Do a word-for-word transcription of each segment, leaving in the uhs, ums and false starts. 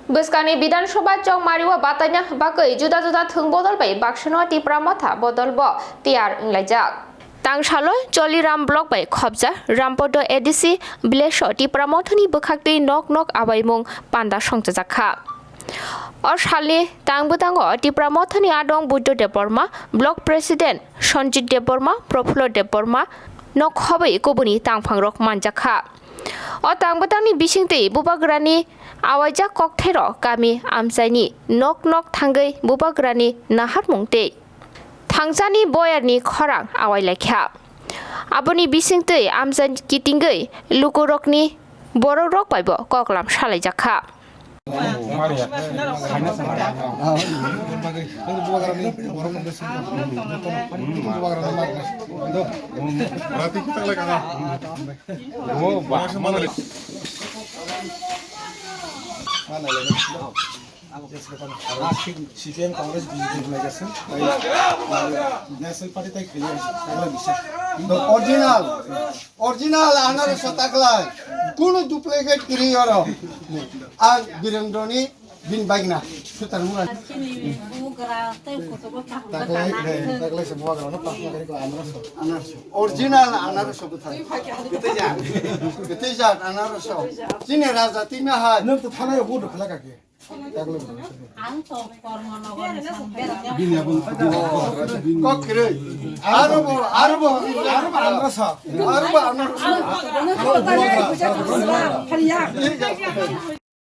Bwskangni Bidhan Sabha chongmario bataina bagwi juda juda thwng bodol bai baksano Tipra Motha bodol bo tiyar wnglaijak. Tangsalo Joliram block bai khobja Rampodo A D C village o Tipra Mothani bwkhaktwi nok nok abaimung panda songchajakha. O salni tang bwtango Tipra Mothani adong Buddho Debbarma, block president Sanjit Debbarma, Profullo Debbarma nok khobwi kubuni tangphangrok manjakha. O tang bwtangni bisingtwi bubagrani awaijak kokthairok kami amchaini nok nok thangwi bubagrani naharmung tei thangchani boyarni khorang awailaikha. Aboni bisingtwi amchai kitingwi lukurokni borokrok baibo koklam salaijakha. C P M Congress B J P organization, national party tai khaiya, original, original anarso taklai, kunu duplicate kiri oro, ang Birendroni bin bagna, sutar mura. Taklai, taklai se buagra no pasna kari ko anarso, anarso, original anarso buthai. Kete jat, kete jat anarso. Chini raja tina hai. Nang to thalai o vote khala kake. Kok kiri. Aro bo, aro bo, aro bo anarso. Aro bo anarso.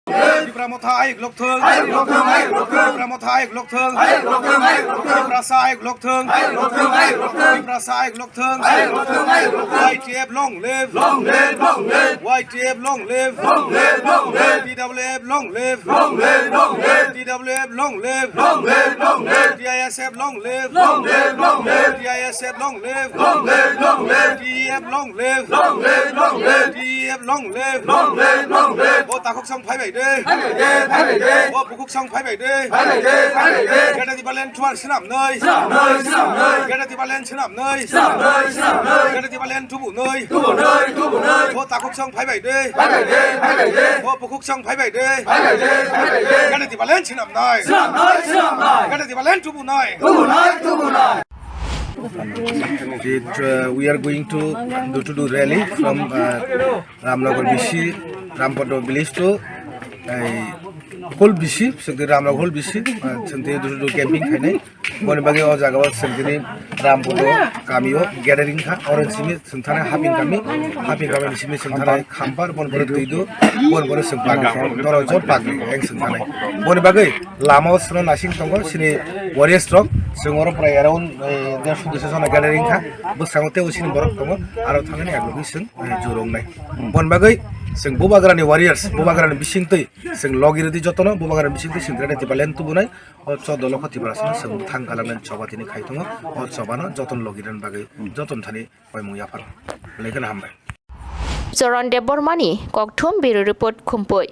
Tipra Motha ayuk lokthung. Tipra Motha ayuk lokthung. Tiprasa ayuk lokthung. Tiprasa ayuk lokthung. Y T F long live. Y T F long live. T W F long live. T W F long live. T I S F long live. T I S F long live. T F long live. T F long live. Bo takhuk song phai bai de. Bo bukhuk song phai bai de. Greater Tipraland two ar swnam noi. Greater Tipraland swnam noi. Greater Tipraland tubu noi. Bo takhuk song phai bai de. Bo bukhuk song phai bai de. Greater Tipraland swnam noi. Greater Tipraland tubu noi. It, uh, we are going to door to door rally from, uh, Ramnagar B C, Rampodo village to, uh, whole B C, so the Ramnagar whole B C, uh, so the door to door camping khainai. Boni bagwi o jaga o chwng tini Rampodo kami o gathering kha, oro simi chwng thani Haping kami, Haping kami simi chwng thani Khampar, boni pore Twidu, boni pore chwng Pagri, doro jor Pagri, eng chwng thani. Boni bagwi lama o chwngno nasing tongo, chini warriors rok, chwng oro prai around, eh, dersho duisho jona gathering kha, bwskango tei o chini borok tongo, aro thangani ag logwi chwng, eh, jurong nai. Boni bagwi chwng Bubagrani warriors, Bubagrani bisingtwi chwng logi rwdi jotono, Bubagrani bisingtwi chwng Greater Tipraland tubunai. O choddo lokho Tiprasano chwng bwthang kalangnani choba tini khai tongo. O chobano jotono logi rwna bagwi jotono thani koimung yapharo. Lekha hambai. Choron Debbarmani kokthum bureau report Khumpui.